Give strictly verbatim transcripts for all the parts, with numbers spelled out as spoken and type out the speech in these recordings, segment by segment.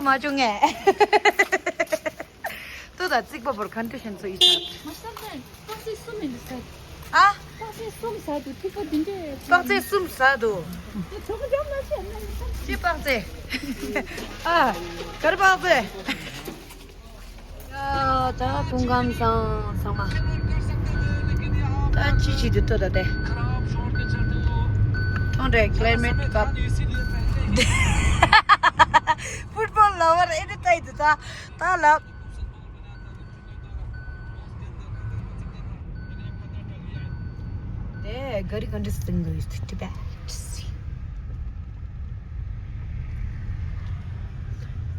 མ་བྱུང་ངས། ཏོ་ད་རྩིག་པ་བོར་ཁན་ཏུ་ཤན་སོ་ཡི་ས། མ་ས་ནས་པག་ཚེ་གསུམ་ཡིན་ས། ཨ། པག་ཚེ་གསུམ་ས་དུ་ཐིག་པ་འདི་འདྲས། པག་ཚེ་གསུམ་ས་དུ། ཅི་པག་ཚེ། ཨ། གར་པག་ཚེ། ཡ་ད་ཕུང་ཁམས་སང་ཚང་མ། ད་ཅི་ཅི་འདི་ཏོ་ད་དེ། ཐོང་འདྲེ་ཀླའི་མེད་ཀ། ཕུཊ་བོལ་ལ་བར་ཨེ་འདི་ཏའི་འདི་ད་ད་ལབ། དེ་ག་རི་ག་འདྲ་སྟེང་གི་ཡོད་ཏི་བེད།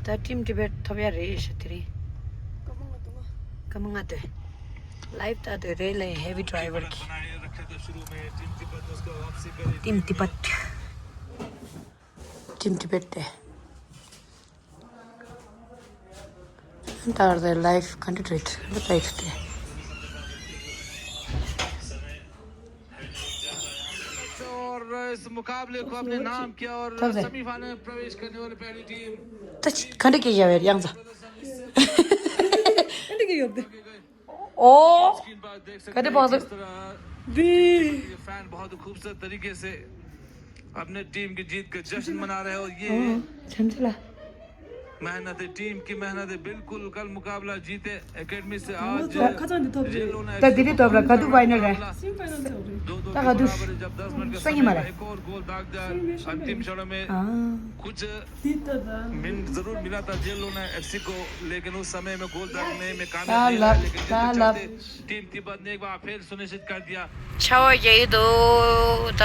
ད་ཊིམ་ཏི་བེད་ཐོབ་ཡ་རེད་ཤ་དེ་རིང་། སྐར་མ་ལྔ་དུ་ང་། སྐར་མ་ལྔ་དུ། ལའིབ་ད་དུ་རེད་ལེ་ཧེ་བི་ཌ་རའི་ཝར་གི། ཊིམ་ཏི་བེད། ཊིམ་ཏི་བེད་དེ། ད་རེད་ལའིབ་ག་འདྲ་རེད་ལ་ད་ཡིག་ཏེ། और इस मुकाबले को अपने नाम किया और सेमीफाइनल में प्रवेश करने वाली पहली टीम। ད་ཅི་ག་འདྲ་གི་ཡ་བེར་ཡང་ཚ། ག་འདྲ་གི་ཡོད་དེ། ཨོ། स्क्रीन पर देख सकते हैं किस तरह འདི། ये फैन बहुत ही खूबसूरत तरीके से अपने टीम की जीत का जश्न मना रहे हैं और ये ཨོ། ཆམ་ཆ་ལ། मेहनत है, टीम की मेहनत है। बिल्कुल कल मुकाबला जीते एकेडमी से आज ད་དེ་རིང་ཐོབ་ར་ག་དུ་ཕའི་ནལ་རེད། ད་ག་དུ་སང་ཉིན་མ་རེད། एक और गोल दाग दिया अंतिम क्षणों में। कुछ मिनट जरूर मिला था जेल लोना एफसी को, लेकिन उस समय में गोल दागने में कामयाब नहीं रहा। लेकिन जीत के चलते ཏིམ་ཏི་བད་ནེག་བ་ཕེར་སུ་ནི་ཤིད་ཀར་དི་ཡ། ཆར་པ་རྒྱག་གི་འདུག་ད།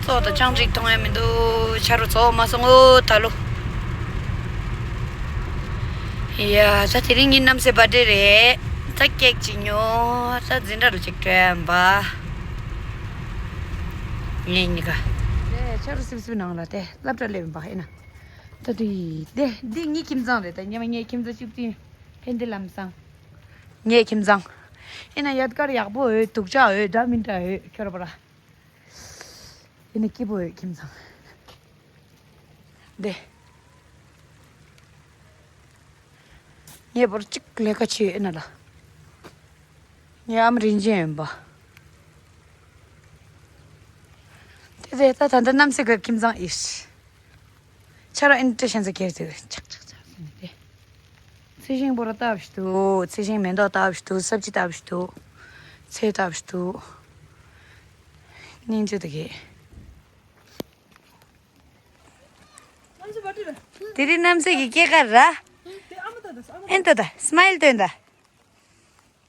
ཙོག་དང་ཅང་ཅིག་མཐོང་ཡ་མི་འདུག་ཆར་པ་ཙོག་མ་སོང་ངོ་ད་ལོ། ཡ་ད་དེ་རིང་ངའི་རྣམ་སྲས་བར་ཌེ་རེད། ད་ཀེག་ཅིག་ཉོ། ད་འཛིན་གྲྭ་ལ་ཅིག་སྤྲོད་ཡ་ཡིན་པ། ངེད་གཉིས་ཀ། དེ་ཆར་པ་སིབ་སིབ་ནང་ལ་དེ་སློབ་གྲྭ་སླེབས་ཡིན་པ་ཡིན་ན། ད་དེ་དེ་འདི་ངའི་ཁྱིམ་ཚང་རེད། ད་ཉི་མ་ངའི་ཁྱིམ་ཚང་བཅུ་བདུན། ཕན་བདེ་ལམ་བཟང་། ངའི་ཁྱིམ་ཚང་། ཡིན་ན་ཡ་དཀར་ཡག་པོ་འོས། སྡུག་ཅག་འོས། འདྲ་མི་འདྲ་འོས། ཁྱོད་ར་པ་ར། ཡིན་ན་སྐྱིད་པོ་འོས་ཁྱིམ་ཚང་། འདི། ངའི་བོར་གཅིག་ལས་ཀ་བྱེད་ཡོད་ན་ལ། ངའི་ཨམ་རིན་ཆེན་ཡོད་པ། དེ་དེ་ད་ད་ལྟ་རྣམ་སྲས་ཀྱི་ཁྱིམ་ཚང་ཡིན། ཆར་པ་ཨིན་ཏེ་ཤན་ས་ཁྱེར་ཏེ་ཆག་ཆག་ཆག་ཟེར་ནས་ཏེ། ཚེ་ཤིང་པོ་ར་བཏབ་ཤི་འདུག་ཚེ་ཤིང་མེ་ཏོག་བཏབ་ཤི་འདུག་སབ་ཅི་བཏབ་ཤི་འདུག་ཚལ་བཏབ་ཤི་འདུག་སྙིང་རྗེ་འདུག་གས། དེ་རིང་རྣམ་སྲས་ཀྱི་སྐྱེས་སྐར་ར། ཨེན་ཏོ་ད་སི་མའིལ་སྟོན་ད།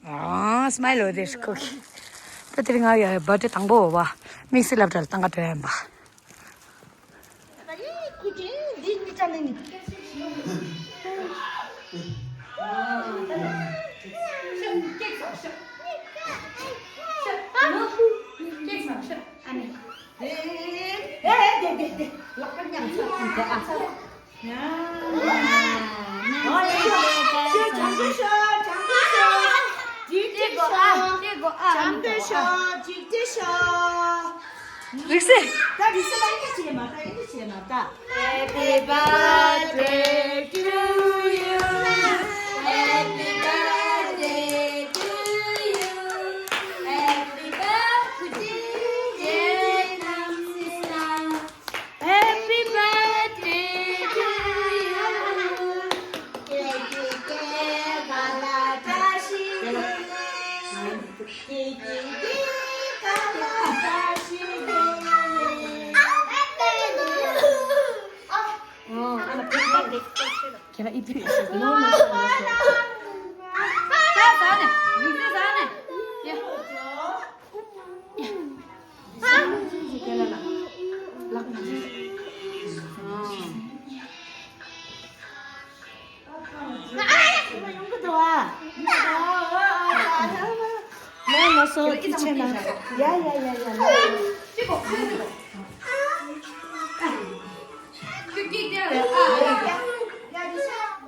ཨང་། སི་མའིལ་འོ་དེ་ཤི་ཁོ་གི། ད་དེ་རིང་ང་ཡ་བར་ཌེ་དང་པོ་བ། དམིགས་བསལ་སློབ་གྲྭ་ལ་བཏང་ག་འགྲོ་ཡ་ཡིན་པ། རིག་སེ། Happy birthday to you. Happy birthday to you. Happy birthday, dear Namsisa. Happy birthday to you.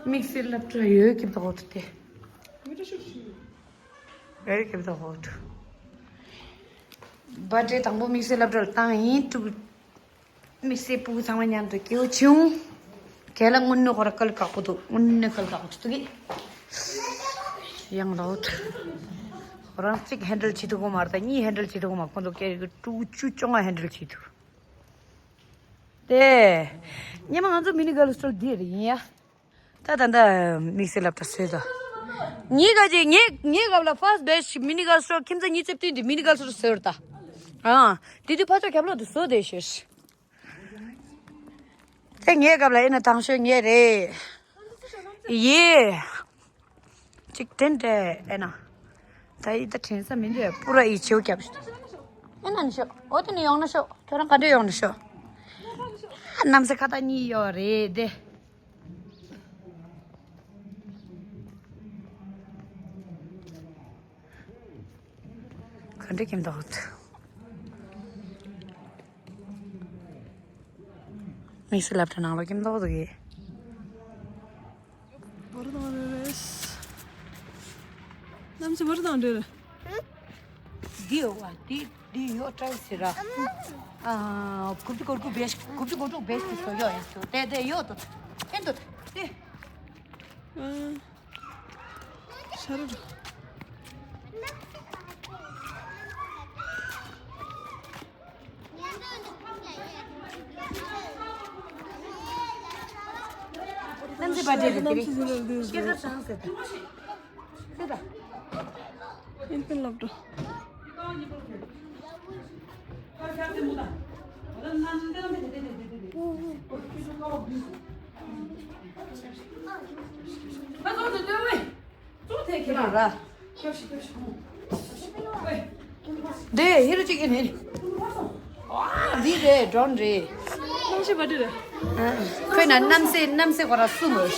དམིགས་བསལ་སློབ་གྲྭ་ཡོད་ཀྱི་བདག་ཏུ་སྟེ། Very good, the whole. བར་ཌེ་དང་པོ་དམིགས་བསལ་སློབ་གྲྭར་བཏང་ཡིན། ཀྲུག་དམིགས་བསལ་སྤུ་གུ་ཚང་མ་མཉམ་དུ་སྐྱིད་པོ་བྱུང་། གལ་ལ་དངོས་གནས་ཁོ་ར་སྐལ་དཀར་པོ་འདུག་དངོས་གནས་སྐལ་དཀར་པོ་འདུག་གི། ཡང་ལོག་ཁོ་རང་གཅིག་ཧེན་ཌལ་བྱེད་ཐུབ་ཀྱི་མ་རེད། ད་གཉིས་ཧེན་ཌལ་བྱེད་ཐུབ་ཀྱི་མ། ཁོ་ཚོ་སྐད་ཀྱི་ཕྲུ་གུ་བཅུ་བཅོ་ལྔ་ཧེན་ཌལ་བྱེད་ཐུབ། དེ། སྔོན་མ་ང་ཚོ་མི་ནི་གྷརལ་སི་སི་ཊོར་འདི་རེད་ཡིན་ཡ། ད་ད་ད་དམིགས་བསལ་སློབ་གྲྭ་བཟོས་ད། ངའི་ག་ཅིག་ངའི་ངའི་སྐབས་ལ་ཕར་སི་ཊི་བེ་སི་ཊི་མི་ནི་གྷརལ་སི་སི་ཊོར་ཁྱིམ་ཚང་གཉིས་རྩེ་བདུན་དེ་མི་ནི་གྷརལ་སི་སི་ཊོར་བཟོས་རེད་ད། ཨ། དེ་དུས་ཕར་ཕྱོགས་རྒྱབ་ལོགས་དུ་བཟོས་བསྡད་ཤག་དེ་ངའི་སྐབས་ལ་ཨེ་ན་དང་ཤོས་ངའི་རེད། ཡེ། ཅིག་དྲན་དྲན་ཨེ་ན། ད་ཡི་ད་དྲན་ས་མི་འདུག་པུ་ར་ཡི་བྱེའུ་རྒྱབ་ཤོག་ཨེ་ན་ནི་ཤོག་འོ་དེ་ནི་ཡོང་ན་ཤོག་ཁྱོད་རང་ག་འདྲ་ཡོང་ན་ཤོག་ཨ་གནམ་སའི་ཁ་ཐག་གཉིས་ཡོད་རེད་དེ། ག་འདྲ་ཁྱིམ་ཐོག་དམིགས་བསལ་སློབ་གྲྭ་ནང་ལོགས་ཁྱིམ་ཐོག་ཏུ་གི། བར་དང་རེ་རེ། གནམ་སའི་བར་དང་རེ་རེ། འདི་ཡོད་བ། འདི་འདི་ཡོད་ཀྲང་ཟེར་ར། ཨ། དགུ་བཅུ་གོ་དགུ་བེ་ཤི། དགུ་བཅུ་གོ་དྲུག་བེ་ཤི་སོ་ཡོད་ཡིན་ཚུལ་དེ་དེ་ཡོད་དོ། ཁྱེད་དོ་དེ། ཨ། ཤ་རུ། གནམ་སའི་བར་དེ་རེད་དེ་རེད། སྐྱེ་ཁར་བྱང་ཟེར་ད། ཟེར་ད། ཨིན་ཕིན་སློབ་གྲྭ། ཁྱེད་རང་ར། འདི་ཧེ་རུ་ཅིག་ཨེ་ནི། ཨ། འདི་རེད། ཌོན་རེད། གནམ་སའི་བར་དེ་རེད། ཨ། ཁོས་ན་གནམ་སའི་གནམ་སའི་སྐོར་ལ་གསུངས་མོད།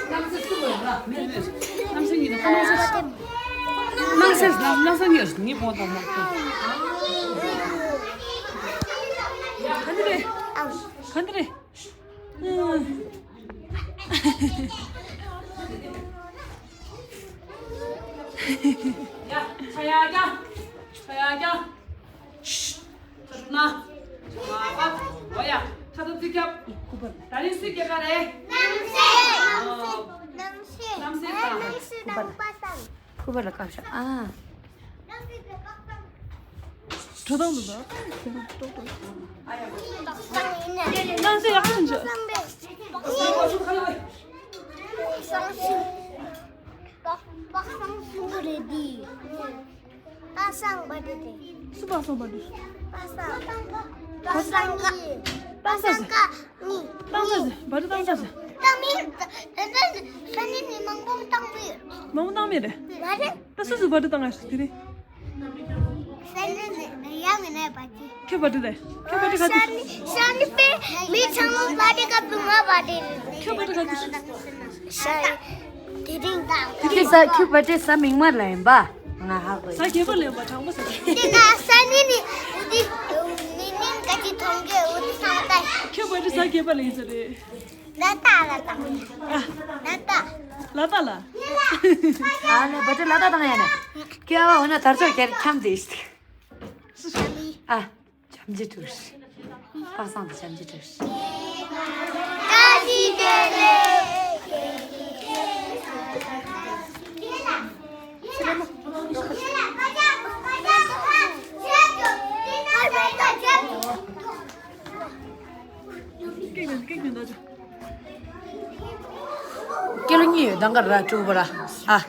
གནམ་སའི་གཉིས་ལ་གནམ་སའི་གནམ་སའི་གནམ་སའི་གཉིས་ངའི་བོང་དང་མ་ཐུག་ག་འདི་རེད། ག་འདི་རེད། ཡ། ཆ་ཡ་རྒྱ། ཆ་ཡ་རྒྱ། ཤི། ཐུར་ན། ཆ་ཡ་པ། འོ་ཡ། ཁ་ཐུག་ཙི་ཁྱབ། ད་རིང་སུས་སྐྱེས་པ་རེད། གནམ་སའི། གནམ་སའི། གནམ་སའི་དང་པ་དང་། ཁུ་བ་ལ་བཀག་ཤག་ཨ། གྲོ་དང་འདུག་ད། གནམ་སའི་ཡག་པོ་ཞིག་འཇོག་པ་སངས་སུ་རེད་དེ། པ་སངས་པ་དེ་དེ། སུ་པ་སངས་པ་དེ། པ་སངས། པ་སངས་ཀ་ནི། པ་སངས་ཀ་ནི། པ་སངས་སི། བ་དེ་བཏང་ས་སི། བཏང་མི། ད་ད་ས་ནི་ནི་མང་པོ་བཏང་མི། མང་པོ་བཏང་མི་རེད། མ་རེད། ད་སུ་སུ་བ་དེ་བཏང་ང་ཞིག་དེ་རེད། ས་ནི་ནི་ཡང་མི་ནས་པ་ཅི། ཁྱོད་བ་དེ་རེད། ཁྱོད་བ་དེ་ག་དུས། ས་ནི་ས་ནི་པས་མི་ཚང་མ་བ་དེ་ག་བུ་ང་བ་དེ་རེད། ཁྱོད་བ་དེ་ག་དུས། ཤ་དེ་རིང་དང་། དེ་ས་ཁྱོད་བ་དེ་ས་མིག་དམར་ལ་ཡིན་པ། ང་ཧ་གོ། ས་རྒྱས་པ་ལེན་པ་དྲང་པོ་ཟེར། དེ་ན་ས་ནི་ནི་འུ་དི་མི་ནིང་ག་ཅི་ཐོང་གི་འུ་དི་ས་མ་ཏ། ཁྱོད་བ་དེ་ས་རྒྱས་པ་ལེན་ས་རེད། ལ་ཏ་ལ་ཏ། ལ་ཏ། ལ་ཏ་ལ། ཨ་ལེ་བ་དེ་ལ་ཏ་དང་ཡ་ནི། ཁྱོད་ཨ་བ་འོ་ན་དར་ཚོགས་ཁྱེར་འཁྱམ་དེ་ཤི། ཨ། བྱམས་བརྩེ་ཐུགས། པ་སངས་དང་བྱམས་བརྩེ་ཐུགས། ཀི་ལོ་གཉིས་ཡོད་དང་ག་ར་དྲུག་པ་ར། ཨ།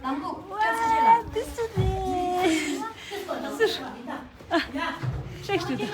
དང་པོ་སྐྱབས་སུ་མཆི་ལ། དེ་སུ་རེད། སུ། ཨ། ཤེག་སུ་དང་།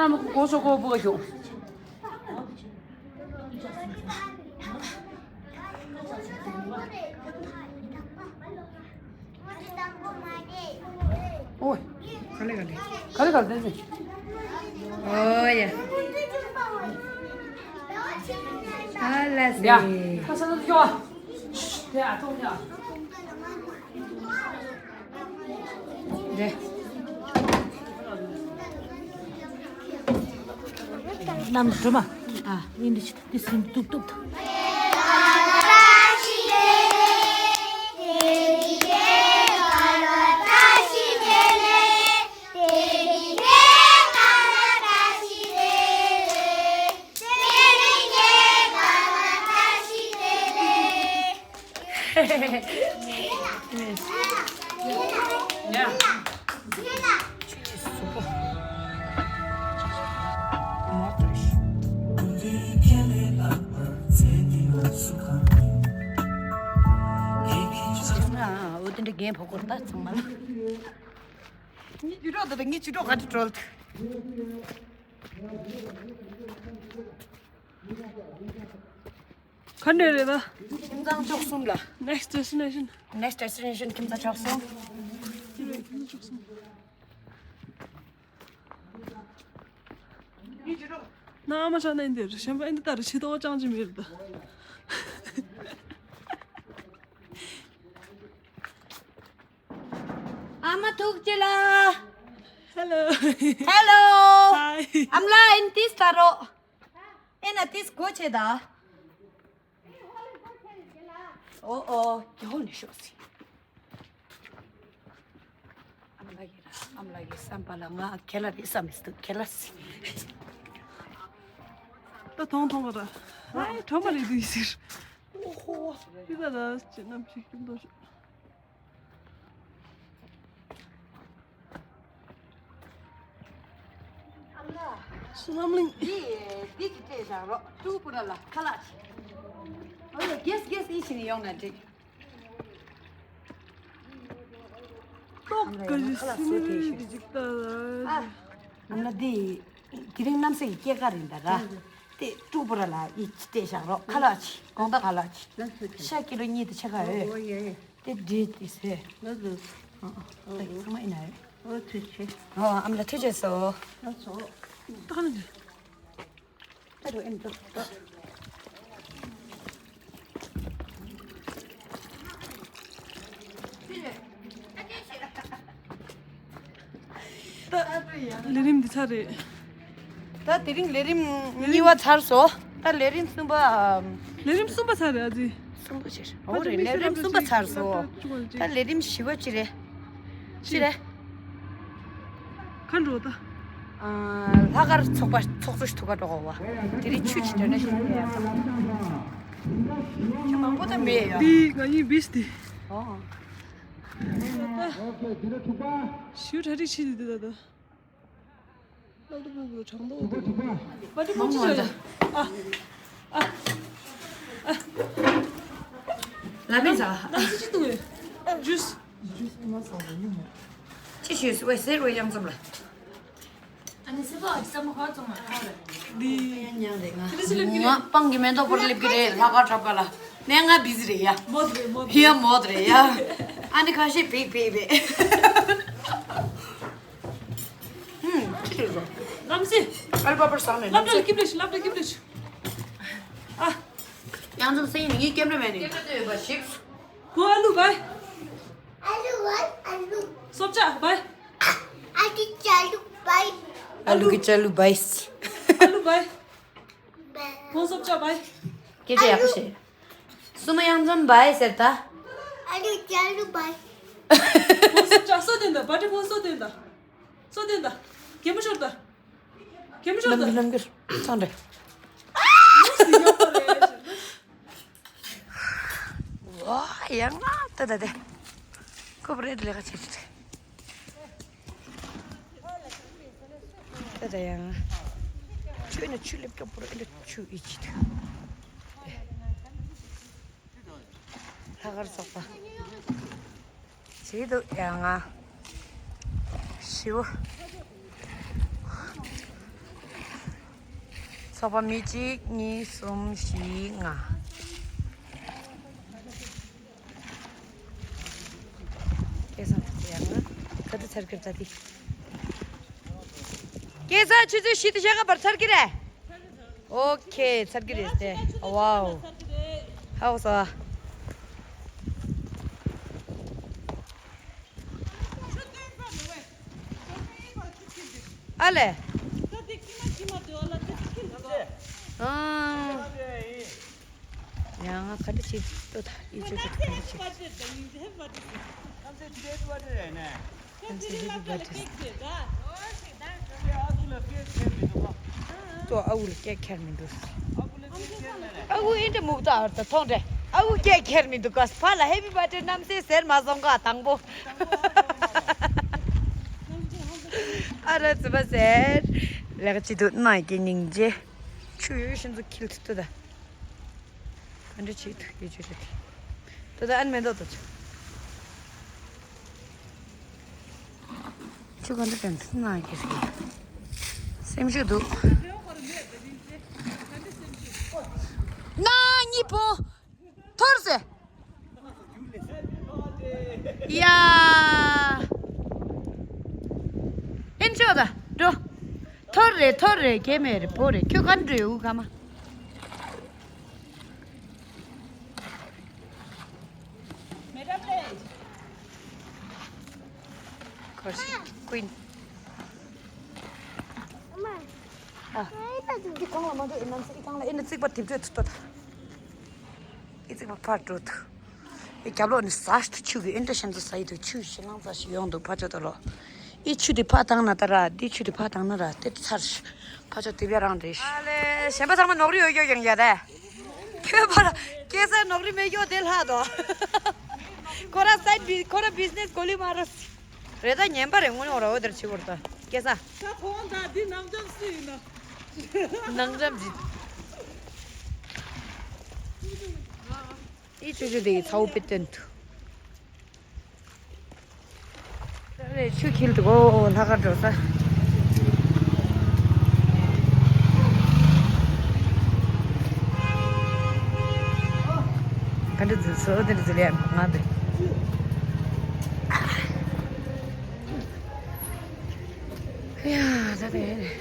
ཨ་མ་གོ་སོ་གོ་བུ་ག་ཤོག་ཨོ། ག་ལེ་ག་ལེ། ག་ལེ་ག་ལེ་ཏན་ཏན། ཨོ་ཡ། ཨ་ལ་སེ། ཡ། ཁ་ས་ན་ཡོ། དེ་ཨ་ཐོང་ཡ། རེད། ནམ་རྒྱུན་མ། ཨ། ཡིན་འདི་ཆི་འདི་སིན་ཏུབ་ཏུབ་ཏུ། འོ་དེ་འདྲ་རྒན་ཕོ་སྐོར་ད་ཚང་མ་ལ། ངའི་ཇུ་ཏོག་དེ་ངའི་ཇུ་ཏོག་ག་དུ་བྲོལ་ཐུབ། ག་འདྲ་རེད་ད། ཁྱིམ་ཚང་བཅུ་གསུམ་ལ། Next destination. Next destination ཁྱིམ་ཚང་བཅུ་གསུམ། ན་ཨ་མ་ཧྲ་ན་འདིར་གཞན་པ་འདི་ལྟར་ཤི་ཏོག་ཅང་ཅི་མེད་ད། ཨ་མ་ཐུགས་རྗེ་ལ། Hello. Hello. Hi. ཨམ་ལ་ཨིན་ཏིས་ད་རོ། ཨེ་ན་ཏིས་གོ་ཆེ་ད། ཨོ་ཨོ་ཀྱོ་ནི་ཤོག་སི། ཨམ་ལ་གི་ར་ཨམ་ལ་གི་བསམ་པ་ལ་ང་ཁེ་ལ་རི་བསམ་མི་སྟུ་ཁེ་ལ་སི། ད་ཐོང་ཐོང་ག་ར། ཨའི་ཁྲོ་མ་རེད་འདུག་ཟེར། ཨོ་ཧོ། ཏི་ད་ར་ཅི་ནམ་ཞིག་ཀྱུ་འདོ་ཤོག་སུ་ལམ་གླིང་། འདི་འདི་གི་སྤྲད་བཞག་རོགས། ཀྲུ་པུ་ར་ལ་ཁ་ལག་ཅིག་ཨོ་ཡ་གེས་གེས་ཨི་ཕྱིན་ཡོང་ན་འགྲིག་ཏོག་ག་ཞིག་སི་མི་རི་འདི་ཅིག་ལྟ། ཨ། ཨ་ན་འདི་དེ་རིང་གནམ་ས་གི་སྐྱེས་སྐར་ཡིན་ད་ར། དེ་ཀྲུ་པུ་ར་ལ་ཨི་ཅི་སྤྲད་བཞག་རོགས། ཁ་ལག་ཅིག་དགོང་དག་ཁ་ལག་ཅིག་ཤ་ཀི་ལོ་གཉིས་དང་ཕྱེད་ཀ་ཡོད། ཨོ་ཡ་ཡ། དེ་འདྲེ་དེ་ཟེར། ལགས་སོ། ཨ་ཨ་ད་ཚང་མ་ཡིན་ན་ཡོད། ཨོ་ཐུགས་རྗེ་ཆེ། ཨོ་ཨམ་ལ་ཐུགས་རྗེ་ཆེ་སོ། ལགས་སོ། ད་ག་ནས་འདྲེ། ད་རུ་ཨེ་འདུག་ད། ད་ལས་རིམ་འདི་ཚར་རེད། ད་དེ་རིང་ལས་རིམ་གཉིས་པ་ཚར་སོང་། ད་ལས་རིམ་གསུམ་པ། ལས་རིམ་གསུམ་པ་ཚར་རེད་ཨ་ཙི། གསུམ་པ་ཕྱིར། འོ་རེད། ལས་རིམ་གསུམ་པ་ཚར་སོང་། ད་ལས་རིམ་བཞི་པ་ཅི་རེད། ཅི་རེད། ག་འགྲོ་ད། ལྷག་དཀར་ཚོགས་པ་ཚོགས་གཙོ་ཞིག་ཐུག་ག་འགྲོ་གོ་བ། དེ་རིང་ཆུ་ཅི་འདོན་ན་ཞིག་ཡོད་ཡ། ཆུ་མང་པོ་ད་མེད་ཡ། འདི་ང་གཉིས་བིས་ཏི། ཨོ། ཞུ་གྲ་སྒྲིག་བྱེད་དུས་འདི་ད་ད། སློབ་གྲྭ་སྤོ་བོ་དྲང་པོ་འདུག་པ་ཏི་མང་པོ་ཅི་བྱ་ཡོད། ཨ། ཨ། ལ་མེ་ཟ། ནང་ཚི་ཅི་འདུག་ཡོད། ཇུས། ཇུས་མ་ཟ་བ་ཉུང་མོ། ཅི་ཞུས་སུ་ཝེ་ཟེར་ཝེ་ཡང་ཙམ་ལ། ཨ་ནི་སེ་བ་ཨ་ཙམ་ཧ་ཙམ་ཨ་རེད། འདི། ཡང་ཉང་རེད་ང་། ང་སྤང་གི་མེ་ཏོག་པོར་སླེབས་ཀྱི་རེད། ལྷག་དཀར་གྲྭ་པ་ལ། ནས་ང་བི་ཟི་རེད་ཡ། མོད་རེད་མོད་རེད། ཡ་མོད་རེད་ཡ། ཨ་ནི་ཁ་ཤས་བེག་བེག་བེག་ཧུམ། ཅི་རེད་ཟོ། ལམ་སེ། ཨལ་པ་པར་སང་ནས་ལམ་སེ། སློབ་གྲྭ་ལ་ཀིབ་ལེ་ཤི། སློབ་གྲྭ་ལ་ཀིབ་ལེ་ཤི། ཨ། ཡང་ཙམ་སེ་ཡིན་ངའི་ཀེམ་ར་མེན་ནི། ཀེམ་ར་དེ་བ་ཤིག་གོ་ཨ་ལུ་བའི། ཨ་ལུ་བའི་ཨ་ལུ། སོབ་ཅག་བའི། ཨ་ལུ་ཅ་ལུ་བའི། ཨ་ལུ་གི་ཅ་ལུ་བའི། ཨ་ལུ་བའི། ཁོང་སོབ་ཅག་བའི། སྐད་ཆ་ཡག་པོ་བཤད། སུ་མ་ཡང་འཛོམས་བའི་ཟེར་ད། ཨ་ལུ་ཅ་ལུ་བའི། ཁོང་སོབ་ཅག་སོ་དེ་འདི་བ་ཏི་ཁོང་སོ་དེ་འདི། སོ་དེ་འདི། གད་མོ་ཤོར་ད། གད་མོ་ཤོར་ད། རྣམ་འགྱུར་རྣམ་འགྱུར་ཚང་རེད། ཨ། ཡ་ང་ད་ད་དེ། ཁོ་བ་རེད་ལས་ཀ་བྱེད་ཀྱི་རེད། ད་ཡང་ཆུ་ནི་ཆུ་ལེབ་ཀྱོག་པོར་ཨེ་ལེ་ཆུ་ཡི་ཆི་ཐུ། ལྷག་དཀར་ཚོགས་པ། བྱེད་འདུག་ཡང་ང་། ཞིའུ། ཚོགས་པ་མི་གཅིག་གཉིས་གསུམ་བཞི་ལྔ། སྐལ་བཟང་ཡང་ང་། ག་དུས་ཚར་གི་རེད་ད་དེ། སྐལ་བཟང་ཆུ་ཚོད་བཞི་དང་ཕྱེད་ཀ་བར་ཚར་གི་རེད། ཨོ་ཁེ། ཚར་གི་རེད་དེ། ཝའོ། ཧའོ་སོ། ཨ་ལེ། ཨ། ཡང་ང་ག་འདྲ་བྱེད་ལྟོས་ད། ཡིད་ཆེས་ཀྱི་ག་འདྲ་བྱེད། ཏོ་ཨ་ཁུ་ལ་སྐད་ཁྱེར་མི་འདུག་ཨ་ཁུ་ཨིན་དྲ་མུག་ཏོ་ཨར་ད་མཐོང་དྲ། ཨ་ཁུ་སྐད་ཁྱེར་མི་འདུག་ག་ཕ་ལ་ཧེ་པི་བར་ཐི་ཌེ་གནམ་སེ་ཟེར་མ་སོང་ག་དང་པོ། ཨ་ར་ཙི་པ་ཟེར། ལེགས་ཅི་འདུག་ན་ཡི་གེ་སྙིང་རྗེ། ཆུ་ཡོད་ཤིན་ཏུ་འཁྱིལ་ཏུ་ད། ག་འདྲ་བྱེད་ཐུབ་ཀྱི་ཆུ་རེད། ད་ད་ཨན་མེ་འདོག་ཏུ་ཆུ། ཆུ་ག་འདྲ་དྲན་ཐུབ་ན་གི་རེད། སེམས་ཤུགས་འདུག་ན་གཉིས་པོ། ཐོར་ཟེ། ཡ། ཨེན་ཅོ་ད་འགྲོ། ཐོར་རེད་ཐོར་རེད་གེ་མེ་རེད་བོ་རེད་ཁྱོད་ག་འགྲོ་ཡོད་ག་མ། ཁོར་ཤི་ཀུན། ཨ། ཨི་གང་ལ་མ་འགྲོ་ཨི་ནམ་སེ་ཨི་གང་ལ་ཨི་ནི་རྩིག་པ་དེབ་བྲོས་ཐུབ་ཏོ་ད། ཨི་རྩིག་པ་ཕར་འགྲོ་ཐུབ། ཨི་རྒྱབ་ལོགས་ནི་ཟ་ཐུ་ཆུ་གི་ཨི་འདྲ་ཤམ་ཚ་ཟ་ཡི་དུ་ཆུ་ཞེ་ནང་ཚ་ཞིག་ཡོང་འདུག་ཕ་ཆོ་ད་ལོ། ཨི་ཆུ་དེ་ཕ་བཏང་ན་ད་ར་འདི་ཆུ་དེ་ཕ་བཏང་ན་ར་དེ་ཚར་ཕ་ཆོ་དེ་བས་རང་རེད། ཨ་ལེ་གཞན་པ་ཚང་མ་ནོག་རི་ཡོད་ཡོད་ཡང་ཡ་རེད། ཁྱོད་པར་སྐལ་བཟང་ནོག་རི་མེད་ཡོད་དེ་ལྷག་དོ། ཁོ་ར་སའིད་བི་ཁོ་ར་བི་ཛི་ནེ་སི་གོ་ལི་མ་ར། རེད་ད་ཉན་པ་རེད་དངོས་གནས་འོ་ར་འོ་དེར་ཆི་བོར་ད་སྐལ་བཟང་། ད་ཁོང་ད་འདི་ནང་འཇམ་སུ་ཡིན་ན། ནང་འཇམ་ཟིན། ཨི་ཆུ་ཆུ་དེ་ཚ་བོ་པེ་ཏན་དུ། རེད་ཆུ་འཁྱིལ་འདུག་གོ་ལྷག་དཀར་འགྲོ་ས། ག་འདྲ་འཛུལ་སོ་དེ་འདྲ་འཛུལ་ཡ་ང་དེ། ཡ་ད་དེ།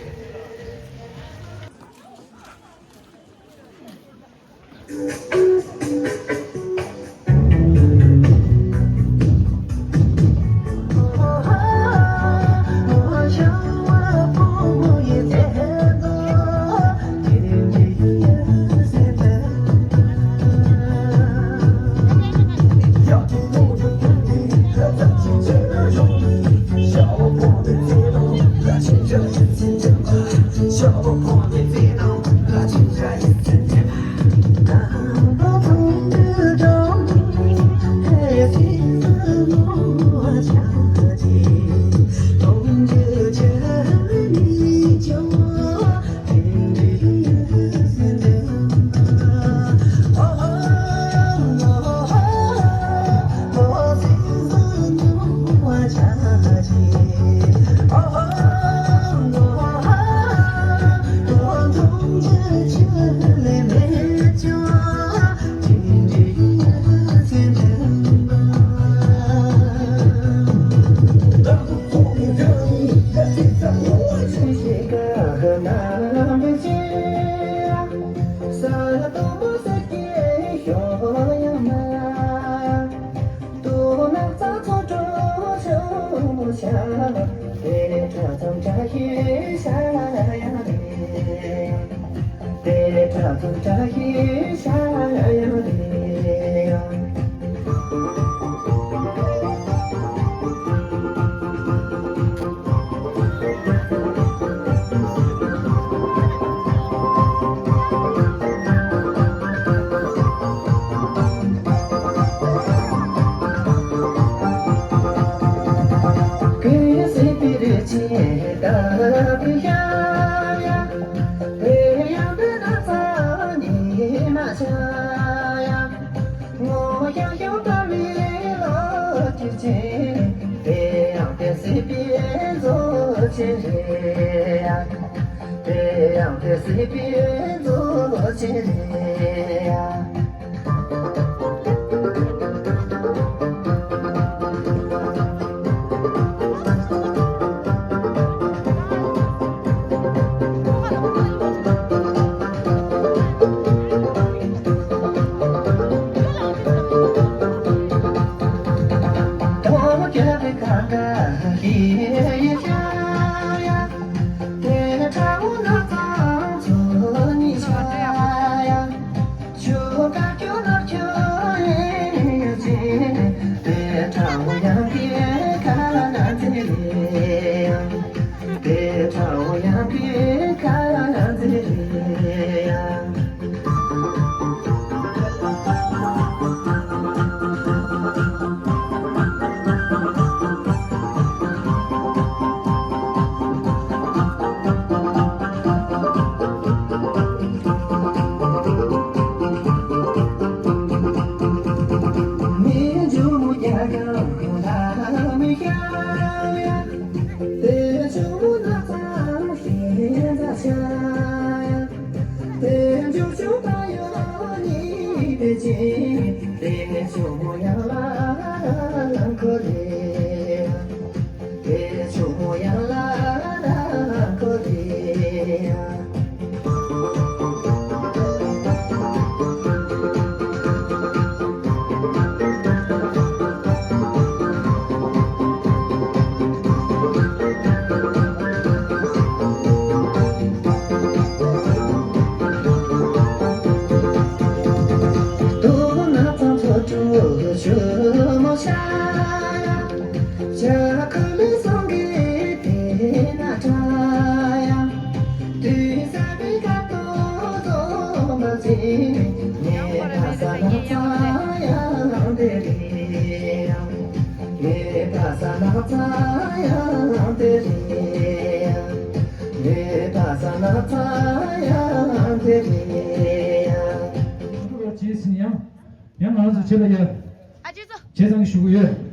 ཆེ་རེད་ཡ། དེ་ཡང་དེ་སྲིད་པའི་མཛོད་ཆེ་རེད་ཡ། རྗེས་ཟིན་ཡང་། ཡང་ང་རང་ཚོ་ཆེད་ལ་ཡ། ཨ་ཅེ་ཚོ། བྱས་ཙང་ཞུ་གི་ཡོད།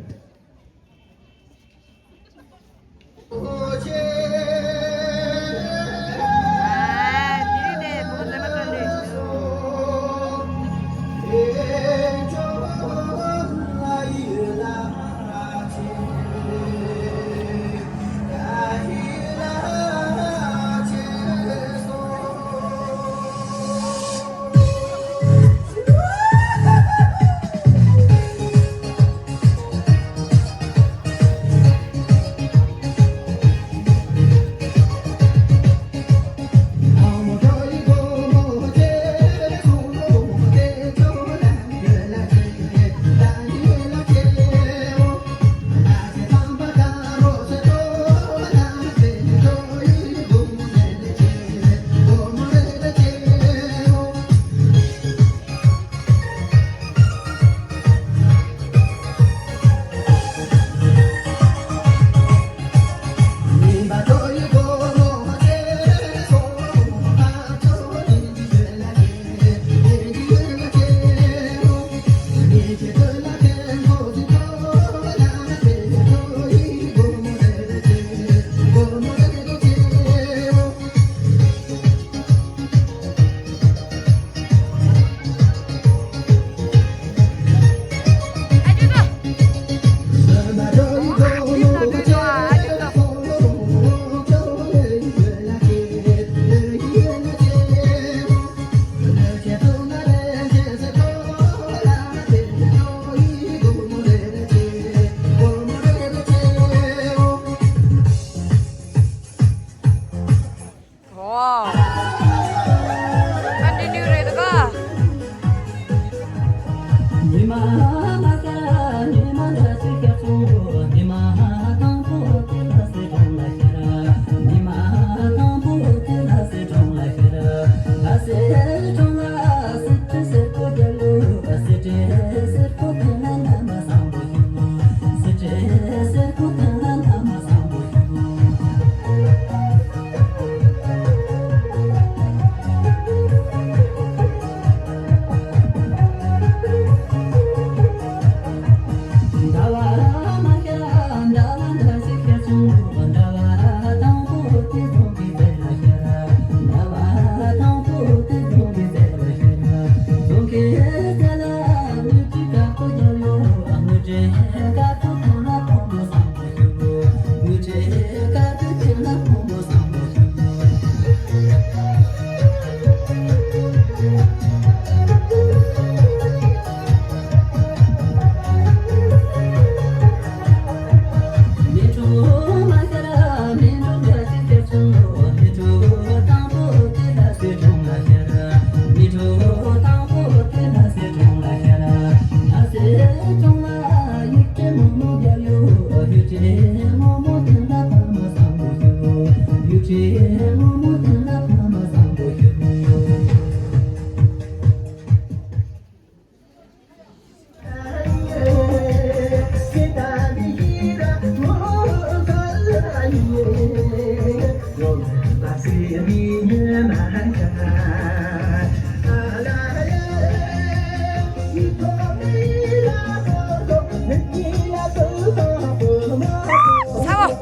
ཚ་བོ།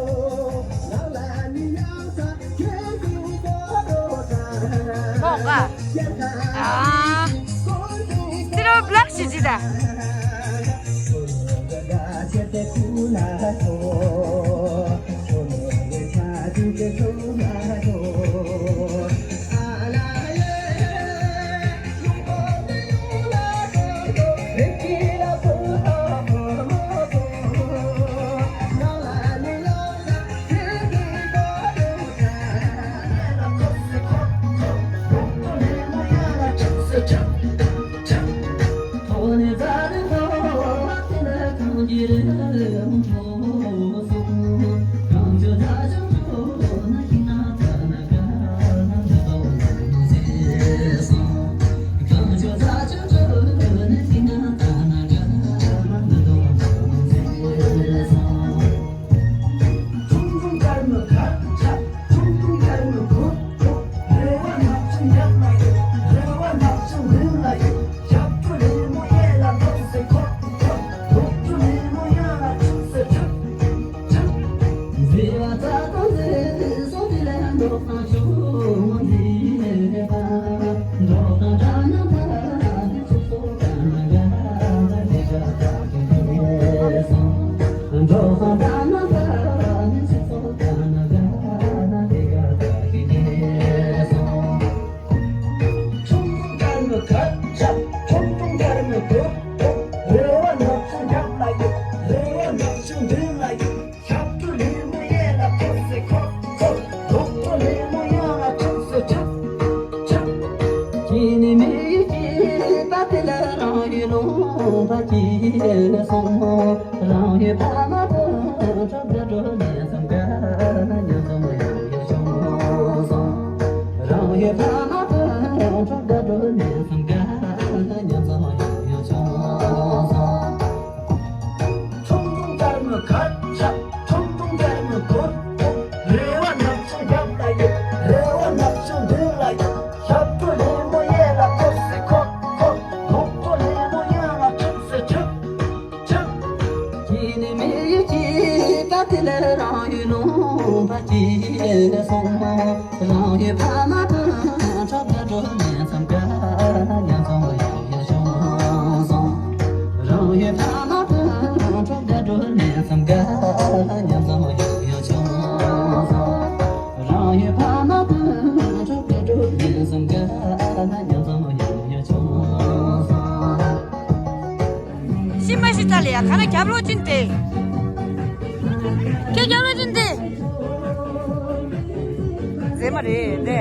ཨ། སི་རོ་བྷི་ལེག་ཞིག་ཅི་ད། ཤི་མ་ཤི་ལྟ་ལ་ཡ་ག་ན་རྒྱབ་ལོག་ཅིན་ཏེ། ཁྱེད་རྒྱབ་ལོག་ཅིན་ཏེ། ཟེ་མ་རེད་ཏེ།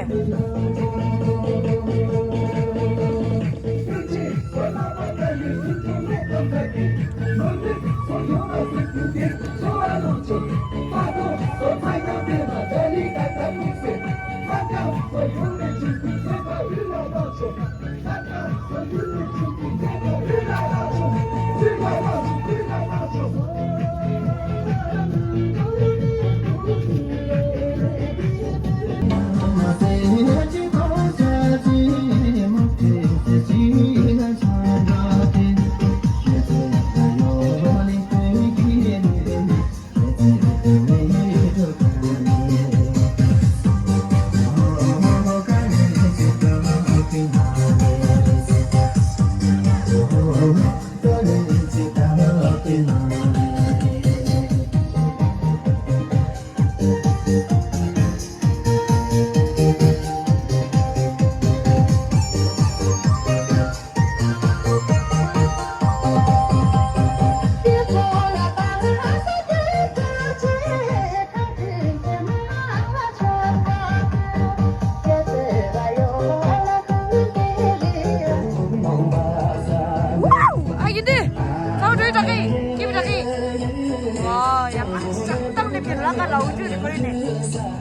ཁོ་རེ་ནས། ཨ་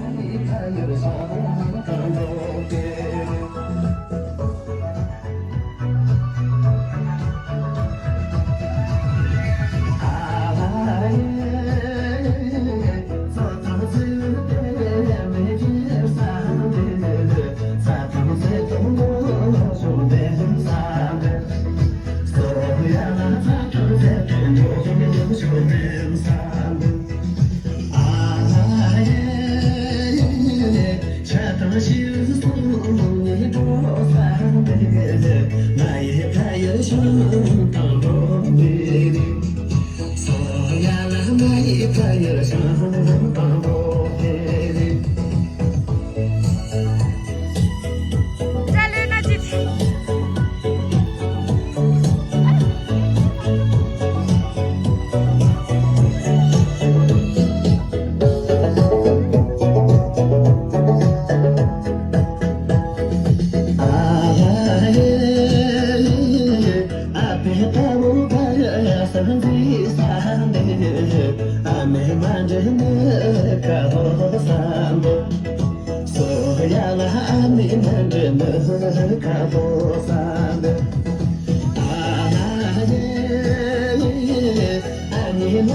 ན་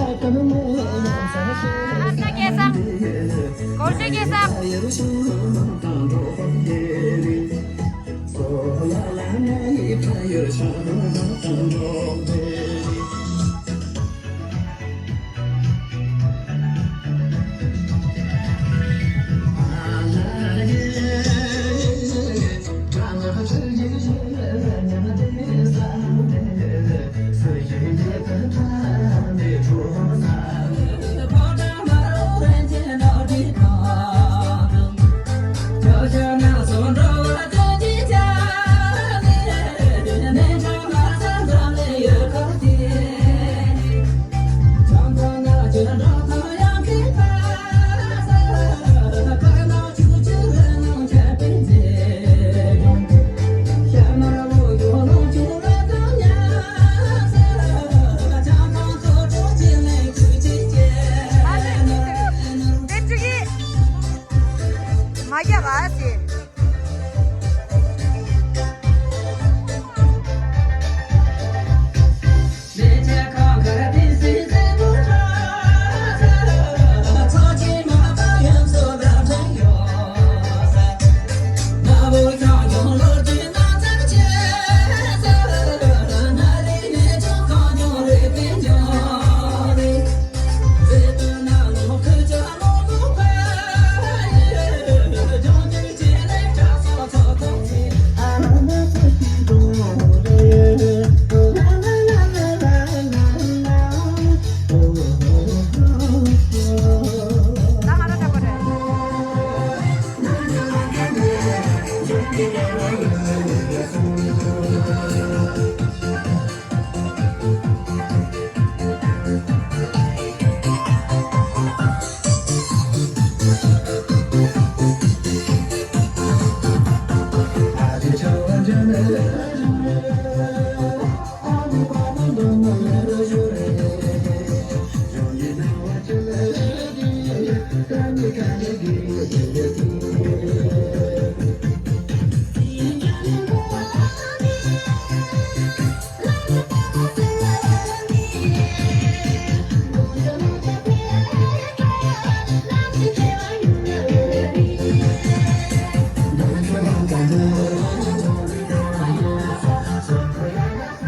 སྐལ་བཟང་། སྐོར་ཞིག་སྐལ་བཟང་། མ་རྒྱག་ག་ཟེར།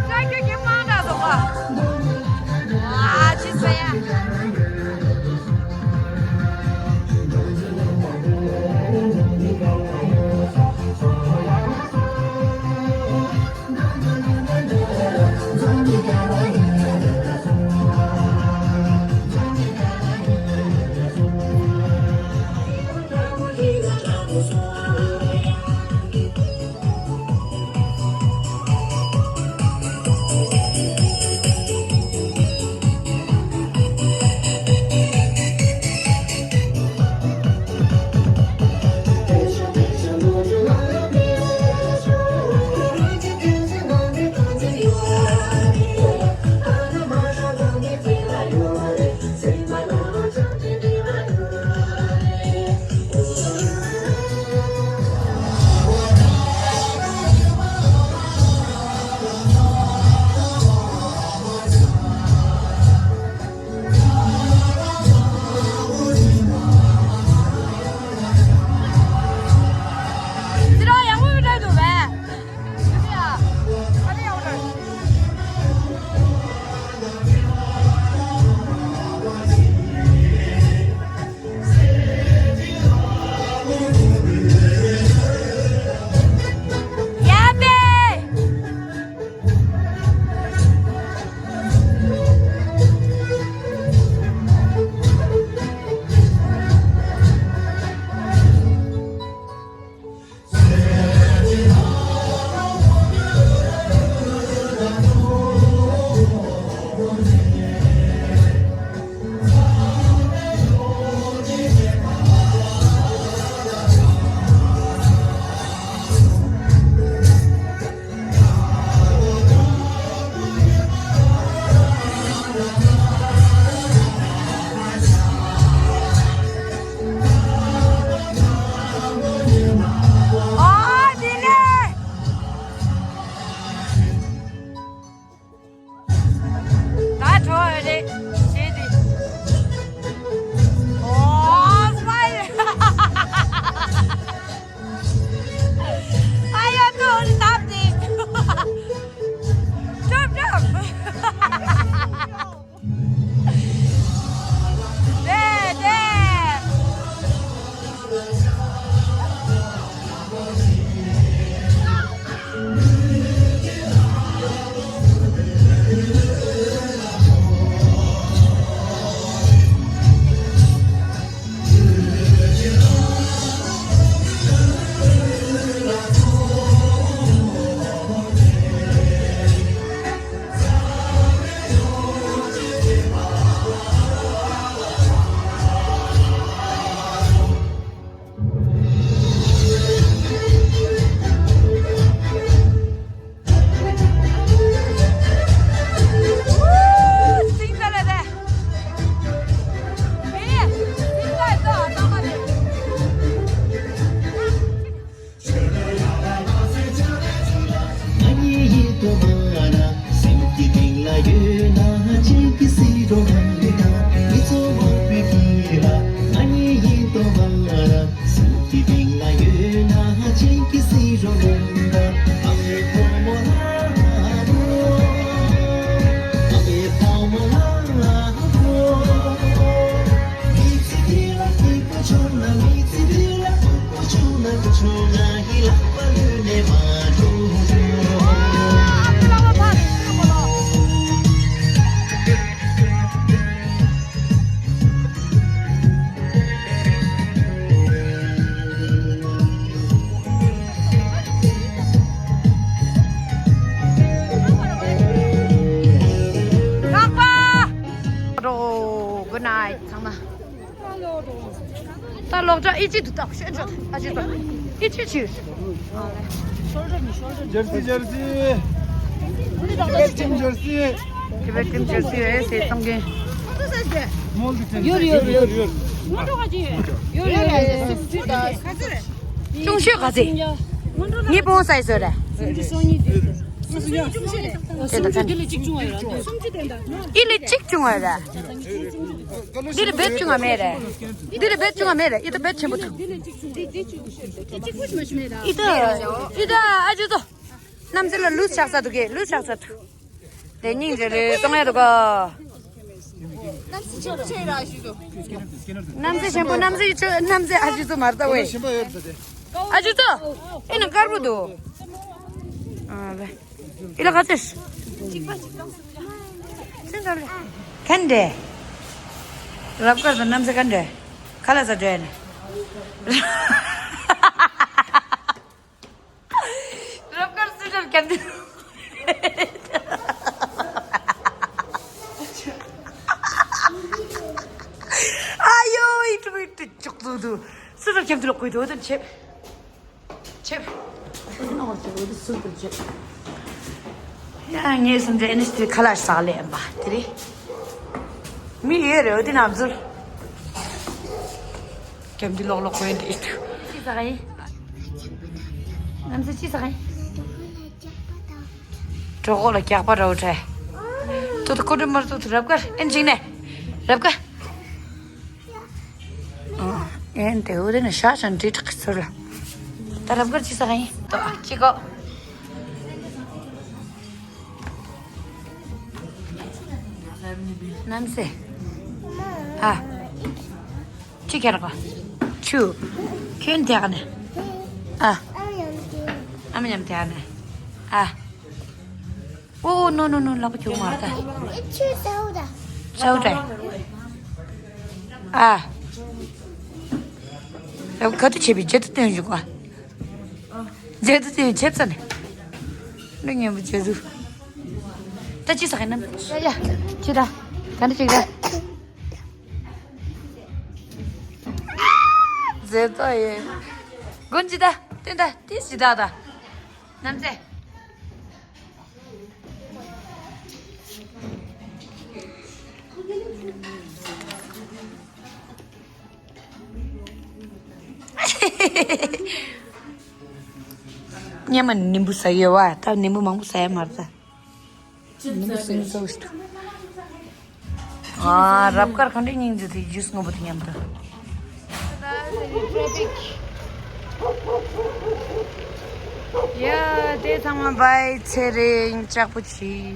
ཅ་ཁྱོད་ཀྱི་མང་དྲགས་འདུག་ག་ཨ་ཅི་ཟེར་ཡ། Good night. ཚང་མ། ད་ལོག་འགྲོ། ཨི་ཅི་འདུག་ད་ཤོད་འཇོག་ཨ་ཅི་ད་ཨི་ཅི་ཅི། Jersey, jersey. Tibet team jersey. Tibet team jersey རེད་ཟེར་གཏོང་གིན། ཡོད་ཡོད་ཡོད་ཡོད། ཡོད་ཡོད། ཅུང་ཤོས་ག་ཚད། ངའི་བོང་སའི་བཟོ་རེད། དེ་ད་ཚན། ཨི་ལི་གཅིག་བྱུང་བ་རེད། འདི་ལ་བེད་བྱུང་བ་མེད་རེད། འདི་ལ་བེད་བྱུང་བ་མེད་རེད། ཨི་ད་བེད་ཆེན་པོ་འདུག་ཨི་ད་ཨི་ད་ཨ་ཅོ་ཏོ། གནམ་ས་ལ་ལུས་ཆགས་ས་འདུག་གས། ལུས་ཆགས་ས་འདུག་དེ་སྙིང་རེ་རེ་གཏོང་ཡ་འདུག་ག་གནམ་ས་ཆེན་པོ་གནམ་ས་ཆེན་པོ་གནམ་ས་ཆེན་པོ་གནམ་ས་ཨ་ཅོ་ཏོ། གནམ་ས་ཨ་ཅོ་ཏོ་མར་ལྟ་བས། ཨ་ཅོ་ཏོ། ཨེ་ན་དཀར་པོ་འདུག་ཨ་བས། ཨི་ལ་ག་ཚོད། གན་འདྲེ། རབ་དཀར་དང་གནམ་ས་གན་འདྲེ། ཁ་ལ་ས་འདྲེ་ནི། རབ་དཀར་སུ་འདྲ་གན་འདྲེ། ཨ་ཡོ་ཨི་ཏུ་ཨི་ཏུ་ཅོག་ཏུ་ཏུ། སུ་འདྲ་གན་འདྲེ་ལོག་གོ་ཡི་དོ་དོན་ཆེ། ཆེ། ཡ་ངས་སུམ་ཅུ་ཨེ་ནས་དེ་ཁ་ལག་ཟག་ལེ་ཨམ་པ་དེ་རེད། མི་ཡོད་རེད་འོ་དེ་ནམ་ཟུར། རྒྱབ་འདི་ལོག་ལོག་གོན་དེ་ཨིད། ཅི་ཟག་ཡིན། གནམ་ས་ཅི་ཟག་ཡིན། གྲོད་ཁོག་ལ་སྐྱག་པ་ར་འོ་ཁྲ། ཏོ་ཏོ་ཀོ་ཏོ་མར་ཏོ་ཏོ་རབ་དཀར་ཨེན་ཅིག་ནས། རབ་དཀར། ཨེན་དེ་འུ་དེ་ནི་ཤ་ཞང་འདྲི་དྲག་གི་ཚུར་ལ། ད་རབ་དཀར་ཅི་ཟ་ག་ཡིན། ཏོ་ཅི་གོ། གནམ་སེ། ཨ། ཅི་ཁྱེར་གོ། ཆུ། ཁྱོད་དེ་ག་ནས། ཨ། ཨ་མ་མཉམ་དེ་ག་ནས། ཨ། ཨོ་ནོ་ནོ་ནོ་ལག་པ་ཁྱུག་མ་ད། ཆུ་ཟའུ་ད། ཟའུ་ད། ཨ། ལག་པ་ག་དུ་ཆེ་བི་ཇེ་ཏུ་སྟོན་བཞུགས་པ། ཇེ་ཏུ་སྟོན་ཆེ་ཙ་ནས། ནུ་ཉན་པོ་ཇེ་ཟུ། ད་ཅི་ཟ་ག་ནམ། ཡ་ཡ། ཅི་ད། ག་འདྲ་ཅིག་ད། ཟེ་ཏོ་ཡེ། དགོན་ཅི་ད། སྟོན་ད། ཏི་ཟི་ད་ད། གནམ་སེ། ཉི་མ་ནིམ་བུ་ཟ་ཡོད་བ། ད་ནིམ་བུ་མང་པོ་ཟ་ཡ་མ་རེད་ད། ནིམ་བུ་སིང་ཟོ་ཞིག་ཨ། རབ་དཀར་ག་འདྲའི་སྙིང་རྗེ་དེ་ཇུས་སྔོན་པོ་དེ་མཉམ་དུ། ཡ་དེ་ཚང་མ་བའི་ཚེ་རིང་ལྕགས་པོ་ཆེ།